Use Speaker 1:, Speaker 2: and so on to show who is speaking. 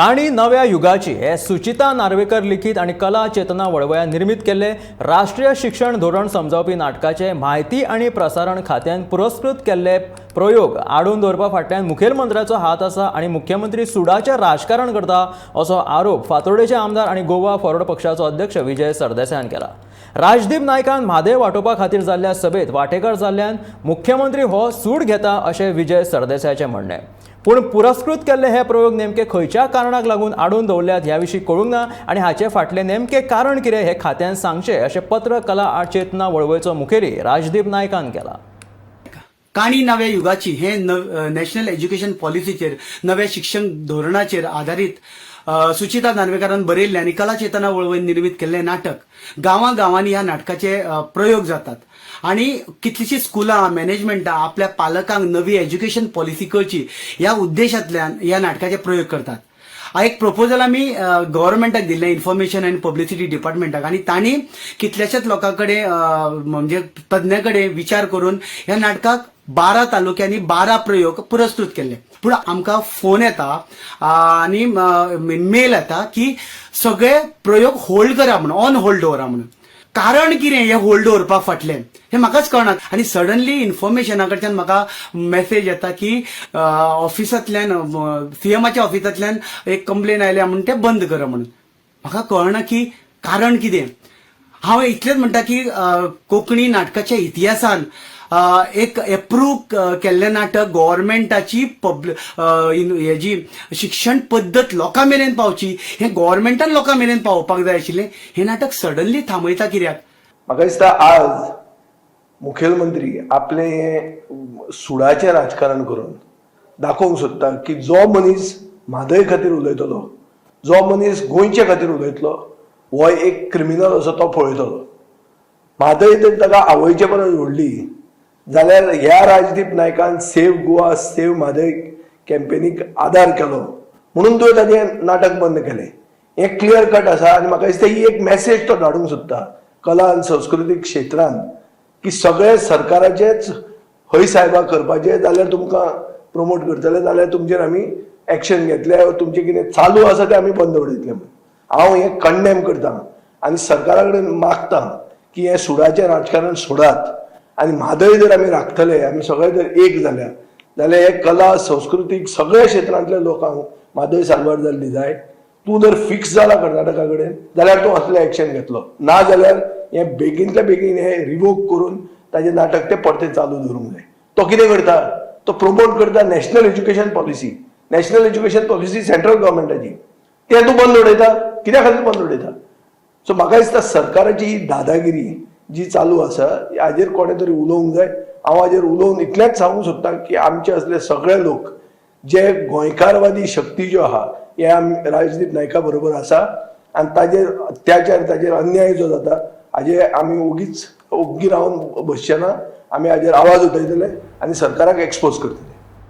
Speaker 1: काणी नव्या युगाची हे सुचिता नार्वेकर लिखित आनी कला चेतना वळवयान निर्मीत केल्ले राष्ट्रीय शिक्षण धोरण समजावपी नाटकाचे म्हायती आनी प्रसारण खात्यान पुरस्कृत केल्ले प्रयोग आडून दवरपा फाटल्यान मुखेलमंत्र्याचो हात आसा आनी मुख्यमंत्री सुडाचें राजकारण करता असो आरोप फातोर्डेचे आमदार आनी गोवा फॉरवर्ड पक्षाचो अध्यक्ष विजय सरदेसायान केला. राजदीप नायकान म्हादय वाटोवपा खातीर जाल्ल्या सभेत वांटेकार जाल्ल्यान मुख्यमंत्री हो सूड घेता अशें विजय सरदेसायाचें म्हणणें. पूण पुरस्कृत केल्ले हे प्रयोग नेमके खंयच्या कारणाक लागून आडून दवरल्यात ह्या विशीं कळूंक ना आनी हाचे फाटलें नेमकें कारण कितें हें खात्यान सांगचें अशें पत्र कला चेतना वळवयचो मुखेली राजदीप नायकान केलां.
Speaker 2: काणी नव्या युगाची हे नॅशनल एज्युकेशन पॉलिसीचेर, नव्या शिक्षण धोरणाचेर आधारीत सुचिता नार्वेकारान बरयल्लें आनी कला चेतना वळवयन निर्मीत केल्लें नाटक. गांवां गांवांनी ह्या नाटकाचे प्रयोग जातात आनी कितलींशीं स्कुलां, मॅनेजमेंटां आपल्या पालकांक नवी एज्युकेशन पॉलिसी कळची ह्या उद्देशांतल्यान ह्या नाटकाचे प्रयोग करतात. एक प्रपोजल आमी गव्हर्मेंटाक दिल्लें, इन्फॉर्मेशन अँड पब्लिसिटी डिपार्टमेंटाक, आनी तांणी कितल्याशाच लोकां कडेन, म्हणजे तज्ञा कडेन विचार करून ह्या नाटकाक 12 तालुक्यांनी 12 प्रयोग पुरस्कृत केल्ले. पूण आमकां फोन येता आनी मेल येता की सगळे प्रयोग होल्ड करा म्हणून, ऑन होल्ड दवरा म्हणून. कारण कितें हे होल्ड दवरपा फाटलें हें म्हाकाच कळना. आनी सडनली इन्फॉर्मेशना कडच्यान म्हाका मेसेज येता की ऑफिसांतल्यान, सीएमाच्या ऑफिसांतल्यान एक कंप्लेन आयल्या म्हणून ते बंद करा म्हणून. म्हाका कळना की कारण कितें. हांव इतलेंच म्हणटा की कोंकणी नाटकाच्या इतिहासान एक एप्रूव केल्लें नाटक, गव्हर्मेंटाची पब्ल हेजी शिक्षण पद्दत लोकां मेरेन पावची, हें गव्हर्मेंटान लोकां मेरेन पावोवपाक जाय आशिल्लें. हें नाटक सडनली थांबयता कित्याक?
Speaker 3: म्हाका दिसता आज मुखेलमंत्री आपलें हें सुडाचें राजकारण करून दाखोवंक सोदता की जो मनीस म्हादय खातीर उलयतलो, जो मनीस गोंयचे खातीर उलयतलो, हो एक क्रिमिनल असो तो पळयतलो. म्हादय जर ताका आवयचे परस व्हडली जाल्यार ह्या राजदीप नायकान सेव गोवा सेव म्हादय कॅम्पेनीक आदार केलो म्हणून तुवें ताजें नाटक बंद केलें, हें क्लियर कट आसा. आनी म्हाका दिसता ही एक मॅसेज तो धाडूंक सोदता कला आनी संस्कृतीक क्षेत्रान की सगळे सरकाराचेच हय सायबा करपाचे जाल्यार तुमकां प्रमोट करतले, जाल्यार तुमचेर आमी एक्शन घेतले, तुमचें कितें चालू आसा तें आमी बंद उडयतले म्हणून. हांव हें कंडेम करता आनी सरकारा कडेन मागता की हें सुडाचें राजकारण सोडात आनी म्हादय जर आमी राखतले, आमी सगळे जर एक जाल्या जाल्यार हे कला संस्कृतीक सगळ्या क्षेत्रांतल्या लोकांक म्हादय साल्वार जाल्ली जाय. तूं जर फिक्स जाला कर्नाटका कडेन जाल्यार तूं असलें एक्शन घेतलो, ना जाल्यार हें बेगीनच्या बेगीन हें रिवोक करून ताजें नाटक तें परतें चालू दवरूंक जाय. तो कितें करता? तो प्रमोट करता national education policy. National education policy central गव्हर्मेंटाची, तें तूं बंद उडयता. कित्या खातीर बंद उडयता? सो म्हाका दिसता सरकाराची ही दादागिरी जी चालू आसा हाजेर कोणें तरी उलोवंक जाय. हांव हाजेर उलोवन इतलेंच सांगूंक सोदता की आमचे असले सगळे लोक जे गोंयकारवादी शक्ती ज्यो आहा, हे आमी राजदीप नायका बरोबर आसा आनी ताजेर अत्याचार, ताजेर अन्याय जो जाता हाजेर आमी ओगीच ओग्गी रावन बसचे ना. आमी हाजेर आवाज उठयतले आनी सरकाराक एक्सपोज करतले.